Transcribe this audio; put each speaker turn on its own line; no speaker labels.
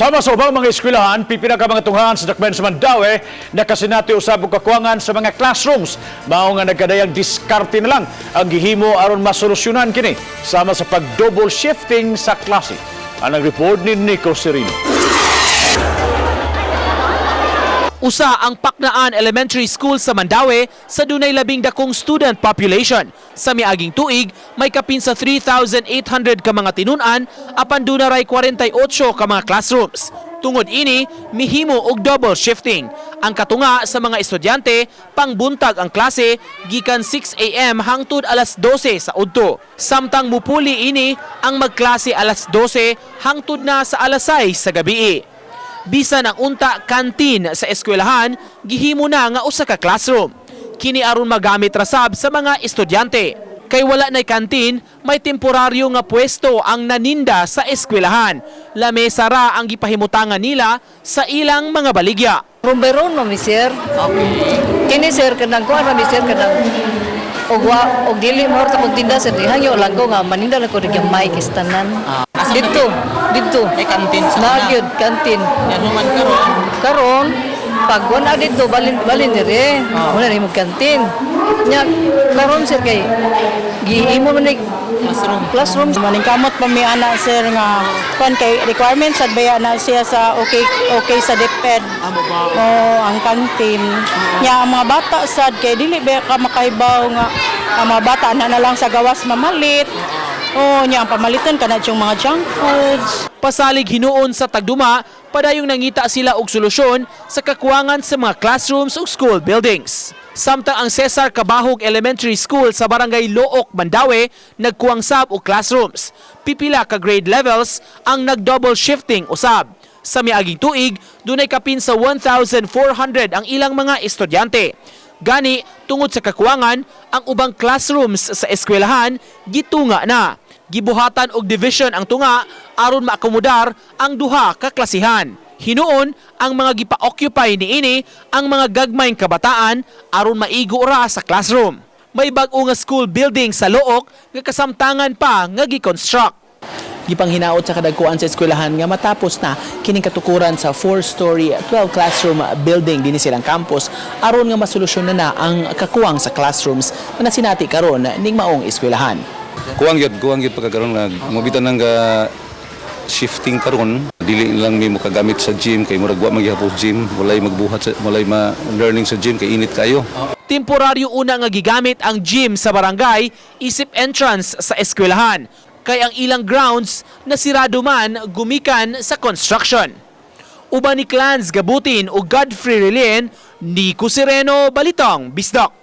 Sama sa ubang mga eskwelahan, pipila ka mga tunghaan sa Dakbayan sa Mandaue nakasinati usab og kakuwangan sa mga classrooms. Mao nga nagkadayang diskarte na lang ang gihimo aron masolusyonan kini sama sa pag-double shifting sa klase. Anang report ni Nico Serino.
Usa ang Paknaan Elementary School sa Mandaue sa dunay labing dakong student population. Sa miaging tuig, may kapin sa 3,800 ka mga tinun-an apan duna ray 48 ka mga classrooms. Tungod ini, mihimo og double shifting. Ang katunga sa mga estudyante, pangbuntag ang klase gikan 6 a.m. hangtod alas 12 sa udto. Samtang mupuli ini ang magklase alas 12 hangtod na sa alas 6 sa gabi. Bisan ang unta kantin sa eskwelahan, gihimo na nga usa ka classroom. Kini aron magamit ra sab sa mga estudyante. Kay wala na'y kantin, may temporaryo nga pwesto ang naninda sa eskwelahan. Lamesa ra ang gipahimutangan nila sa ilang mga baligya.
Room by room, mami sir. Okay. Kini sir kanang kuan mami sir kanang og wa og dili mo ta kog tinda sir, hangyo lang ko nga maninda lang ko gamay kistanan. Dito, dito.
May kantin sa
Na
una.
gyud kantin.
Yan human karon.
Karon pag wala dito balin balin dire. Wala na imong kantin. Nya karon sir kay giimo man ni
Classroom.
Classroom.
Maning kamot pa mi ana sir nga kuan kay requirements sad baya na siya sa okay okay sa DepEd.
Amo ba?
Oh, ang kantin. Nya ang mga bata sad kay dili ba ka makaibaw nga ang mga bata na, na lang sa gawas mamalit. Oh, nya ang pamalitan kana yung mga junk foods.
Pasalig hinuon sa tagduma, padayong nangita sila og solusyon sa kakuwangan sa mga classrooms ug school buildings. Samtang ang Cesar Cabahug Elementary School sa Barangay Looc, Mandaue, nagkuwang sab og classrooms. Pipila ka grade levels ang nag-double shifting usab. Sa miaging tuig, dunay kapin sa 1,400 ang ilang mga estudyante. Gani, tungod sa kakuwangan, ang ubang classrooms sa eskwelahan gitunga na. Gibuhatan og division ang tunga aron maakomodar ang duha ka klasihan. Hinuon ang mga gipa-occupy niini ang mga gagmayng kabataan aron maigo ra sa classroom. May bag-o nga school building sa Looc nga kasamtangan pa nga gi-construct. Gipanghinaot sa kadagkuan sa eskwelahan nga matapos na kining katukuran sa 4-story 12 classroom building dinhi silang campus aron nga masolusyonan na ang kakuwang sa classrooms na nasinati karon ning maong eskwelahan.
Kuwang gyud pagkakaroon nga mobitan nang ga shifting karon, dili lang mi makagamit sa gym kay murag wa magyapon gym, walay magbuhat sa, walay ma learning sa gym kay init kayo.
Temporaryo una nga gigamit ang gym sa barangay isip entrance sa eskwelahan kay ang ilang grounds na sirado man gumikan sa construction. Uban ni Clans Gabutin o Godfrey Relien, Nico Sereno, Balitang Bisdak.